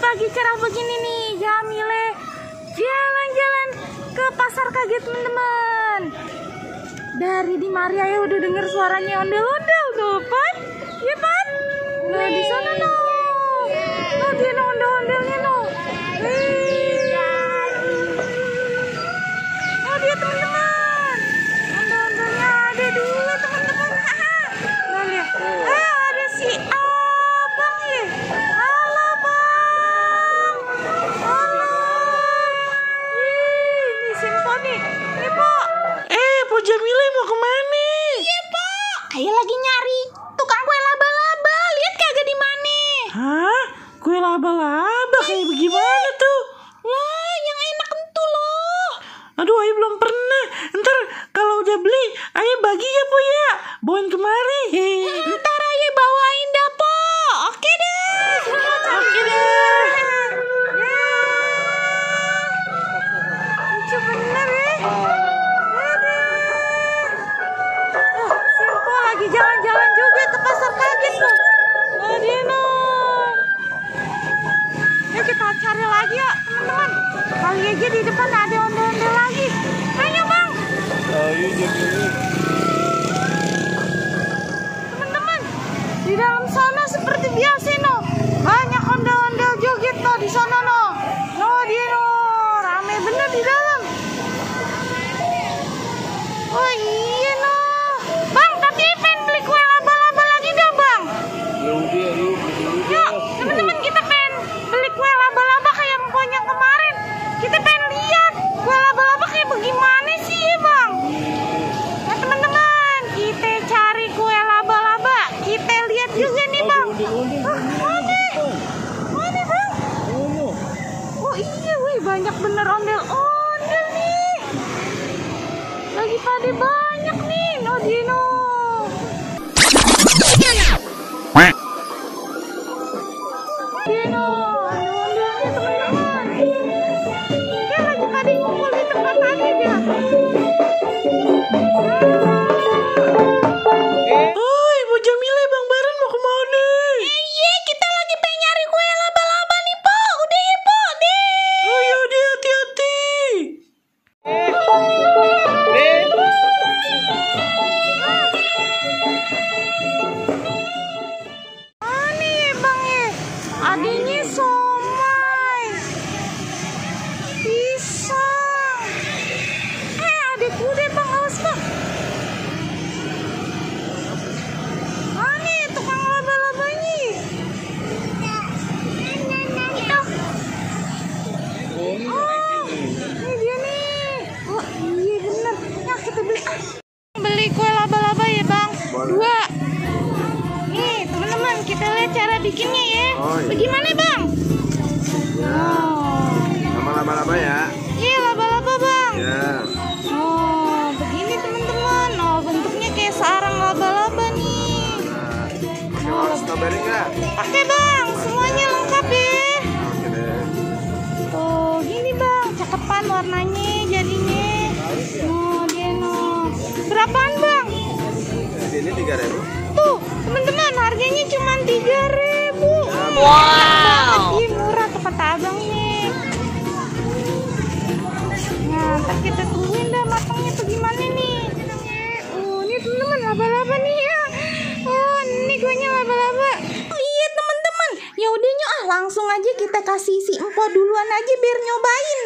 pagi cerah begini nih, Jamile jalan-jalan ke pasar kaget teman-teman. Dari di Maria ya udah denger suaranya ondel-ondel tuh, Pan? Iya, Pan? Nah, di sana no. No, dia no ondel-ondelnya no. Oh, dia teman-teman. Ondel-ondelnya ada dua teman-teman. Nah, lihat. Ada si Abang ya. Halo, Bang. Halo. Ini Simfoni. Ini, Pak. Po Jamile mau kemana? Iya, Pak. Ayah lagi nyari tukang kue laba-laba. Lihat kagak di mana? Hah? Kue laba-laba kayak bagaimana tuh? Lah, yang enak itu loh. Aduh, ayah belum pernah. Ntar kalau udah beli, ayah bagi ya, Po ya. Bawain kemari. Ntar ayah bawain dah, Po. Oke deh. Oke deh. Lucu bener ya. Simpo lagi jalan-jalan juga ke pasar kaget tuh. Oh, dia no. Yuk kita cari lagi ya, teman-teman. Kali aja di depan ada ondel-ondel lagi. Ayo, Bang. Ayo Jamile. Teman-teman, di dalam sana seperti biasa no. Banyak ondel-ondel joget no di sana no. No, dia no. Rame bener di dalam. Oh iya no. Bang, tapi pengen beli kue laba-laba lagi dah, Bang. Ya udah, yuk. Yuk, teman-teman, kita pengen beli kue laba-laba kayak yang kemarin. Kita pengen lihat kue laba-laba kayak bagaimana sih ya, Bang. Nah, teman-teman, kita cari kue laba-laba. Kita lihat juga nih, Bang. Mana? Mana, Bang? Oh iya, wih, banyak bener ondel-ondel nih. Lagi pada banyak nih, no Dino. Dino, ondel-ondelnya teman-teman. Dia lagi pada ngumpul di tempat aja dia. Oi, Po Jamile, Bang Baran mau kemana? Iya, kita lagi pengen nyari kue laba-laba nih, Po. Udah ya, Po, deh. Oh ya udah, hati-hati. Mana ya, Bang ya? Adanya somai, pisang. Ada kuda, Bang, awas, Bang. Mana ya tukang laba-labanya? Itu. Oh, ini dia nih. Oh iya bener. Nah, kita beli. Beli kue laba-laba ya, Bang. Dua. Nih, teman-teman, kita lihat cara bikinnya ya. Oh, iya. Bagaimana, Bang? Oh. Sama laba-laba ya. Iya, laba-laba, Bang. Ya. Oh, begini teman-teman. Oh, bentuknya kayak sarang laba-laba nih. Pakai warna strawberry nggak? Pakai, Bang. Semuanya lengkap ya. Oke deh. Tuh, gini, Bang. Cakepan warnanya jadinya. Oh, dia no. Berapaan, Bang? Ini 3.000. Tuh, teman-teman, harganya cuma 3.000. Wow. Ih, murah tuh kata Abang nih. Nah, ntar kita tungguin dah matangnya tuh gimana nih. Ini teman-teman, laba-laba nih ya. Oh, ini kuenya laba-laba. Oh, iya teman-teman, ya udahnya langsung aja kita kasih si Empo duluan aja biar nyobain.